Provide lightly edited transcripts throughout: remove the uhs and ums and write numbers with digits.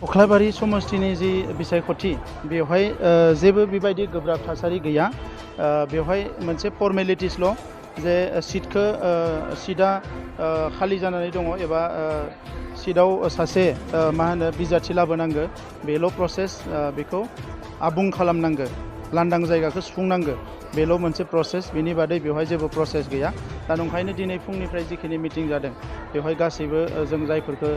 कख्लाबारि समस्तिनि जि बिसायख'थि बेवहाय जेबो बेबायदि गोब्राब थासारि गैया। बेवहाय मोनसे फर्मेलिटिसल' जे सिटआ खालि जानानै दङ एबा सिटआव सासे मा होनो बिजाथि लाबोनांगो बेल' प्रसेस। बेखौ आबुं खालामनांगो, लांदां जायगाखौ सुफुंनांगो, बेल' मोनसे प्रसेस। बेनि बादै बेवहाय जेबो प्रसेस गैया। दा नंखायनो दिनै फुंनिफ्राय जिखिनि मिटिं जादों बेवहाय गासैबो जों जायफोरखौ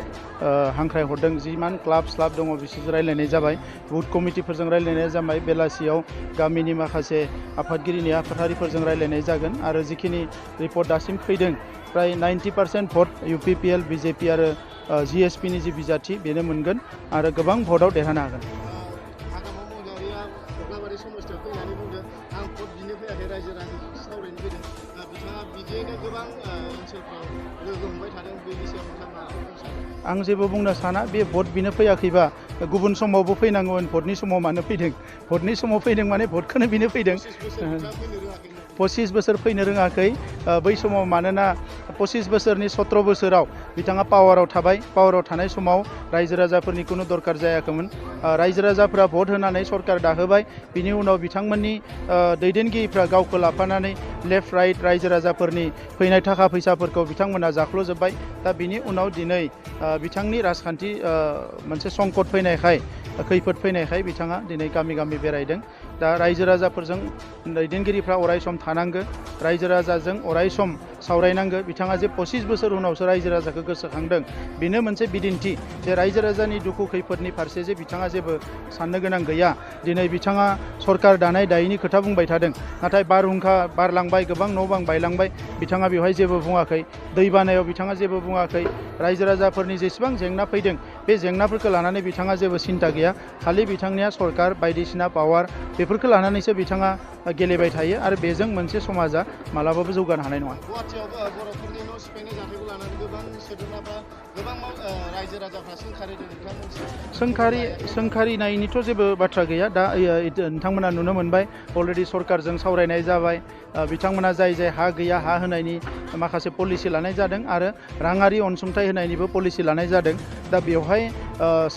हांख्रायहरदों जिमान क्लाब स्लाब दङ बिसोरजों रायलायनाय जाबाय, बुथ कमिटिफोरजों रायलायनाय जाबाय। बेलासियाव गामिनि माखासे आफादगिरि नेहाफारिफोरजों रायलायनाय जागोन। आरो जिखिनि रिपर्ट दासिम फैदों प्राय 90% भट UPPL BJP आरो GSP नि जि बिजाथि बेनो मोनगोन आरो गोबां भटआव देरहानो हागोन। आं जेबो बुंनो साना। बे भट बिनो फैयाखैबा गुबुन समावबो फैनांगौमोन। भटनि समाव मानो फैदों? भटनि समाव फैदों माने भटखौनो बिनो फैदों। 25 बोसोर फैनो रोङाखै बै समाव, मानोना 25 बोसोरनि 17 बोसोराव बिथाङा पावाराव थाबाय। पावाराव थानाय समाव रायजो राजाफोरनि खुनु दरकार जायाखैमोन। रायजो राजाफ्रा भट होनानै सरकार दाहोबाय। बिनि उनाव बिथांमोननि दैदेनगिरिफ्रा गावखौ लाफानानै लेफ्ट राइट रायजो राजाफोरनि फैनाय थाखा फैसाफोरखौ बिथांमोना जाख्ल'जोब्बाय। दा बिनि उनाव दिनै बिथांनि राजखान्थि मोनसे संकट फैनायखाय, खैफोद फैनायखाय बिथाङा दिनै गामि गामि बेरायदों। दा रायजो राजाफोरजों दैदेनगिरिफ्रा अराय सम थानांगो, रायजो राजाजों अराय सम सावरायनांगो। बिथाङा जे 25 बोसोर उनावसो रायजो राजाखौ गोसोखांदों बेनो मोनसे बिदिन्थि जे रायजो राजानि दुखु खैफोदनि फारसे जे बिथाङा जेबो साननो गोनां गैया। दिनै बिथाङा सरकार दानाय दायैनि खोथा बुंबाय थादों, नाथाय बारहुंखा बारलांबाय, गोबां न' बां बायलांबाय, बिथाङा बेवहाय जेबो बुङाखै। दै बानायाव बिथाङा जेबो बुङाखै। रायजो राजाफोरनि जेसेबां जेंना फैदों बे जेंनाफोरखौ लानानै बिथाङा जेबो सिन्था गैया। खालि बिथांनिया सरकार बायदिसिना पावार बेफोरखौ लानानैसो बिथाङा गेलेबाय थायो आरो बेजों मोनसे समाजा मालाबाबो जौगानो हानाय नङा। बर'फोरनि न' सिफायनाय जाथायखौ लानानै गोबां सोद्रोमाफ्रा गोबां रायजो राजाफ्रा सोंखारिनायनिथ' जेबो बाथ्रा गैया। दा नोंथांमोना नुनो मोनबाय अलरेडि सरकारजों सावरायनाय जाबाय। बिथांमोना जाय जाय हा गैया हा होनायनि माखासे पलिसि लानाय जादों आरो राङारि अनसुंथाइ होनायनिबो पलिसि लानाय जादों। दा बेवहाय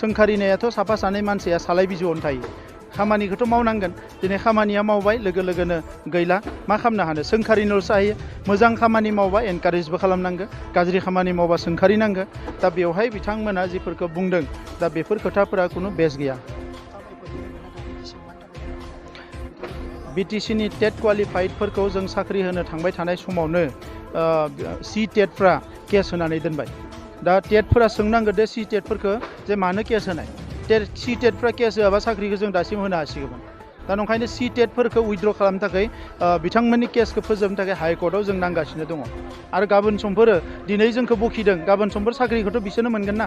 सोंखारिनायाथ' साफा सानै मानसिया सालाय बिजौआवनो थायो। खामानिखौथ' मावनांगोन। दिनै खामानिया मावबाय लोगो लोगोनो गैला, मा खालामनो हानो? सोंखारिनोल'सो हायो। मोजां खामानि मावबा एनकारेजबो खालामनांगो, गाज्रि खामानि मावबा सोंखारिनांगो। दा बेवहाय बिथांमोना जिफोरखौ बुंदों दा बेफोर खोथाफोरा खुनु बेस गैया। BTC नि टेट क्वालिफाइडफोरखौ जों साख्रि होनो थांबाय थानाय समावनो टेटफ्रा केस होनानै दोनबाय। दा टेटफोरा सोंनांगौ दे टेटफोरखौ जे मानो केस होनाय? टेटफ्रा केस होआबा साख्रिखौ जों दासिम होनो हासिगौमोन। दा नंखायनो टेटफोरखौ उइथड्र खालामनो थाखाय बिथांमोननि केसखौ फोजोबनो थाखाय हाइकर्टआव जों नांगासिनो दङ। आरो गाबोन समफोर दिनै जोंखौ बखिदों, गाबोन समफोर साख्रिखौथ' बिसोरनो मोनगोन ना।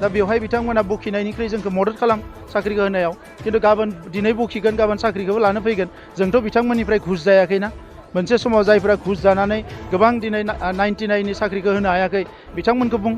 दा बेवहाय बिथांमोना बखिनायनिख्रुइ जोंखौ मदद खालाम साख्रिखौ होनायाव। खिन्थु गाबोन दिनै बखिगोन, गाबोन साख्रिखौबो लानो फैगोन। जोंथ' बिथांमोननिफ्राय घुस जायाखैना। मोनसे समाव जायफ्रा घुस जानानै गोबां दिनै 99नि साख्रिखौ होनो हायाखै बिथांमोनखौ बुं।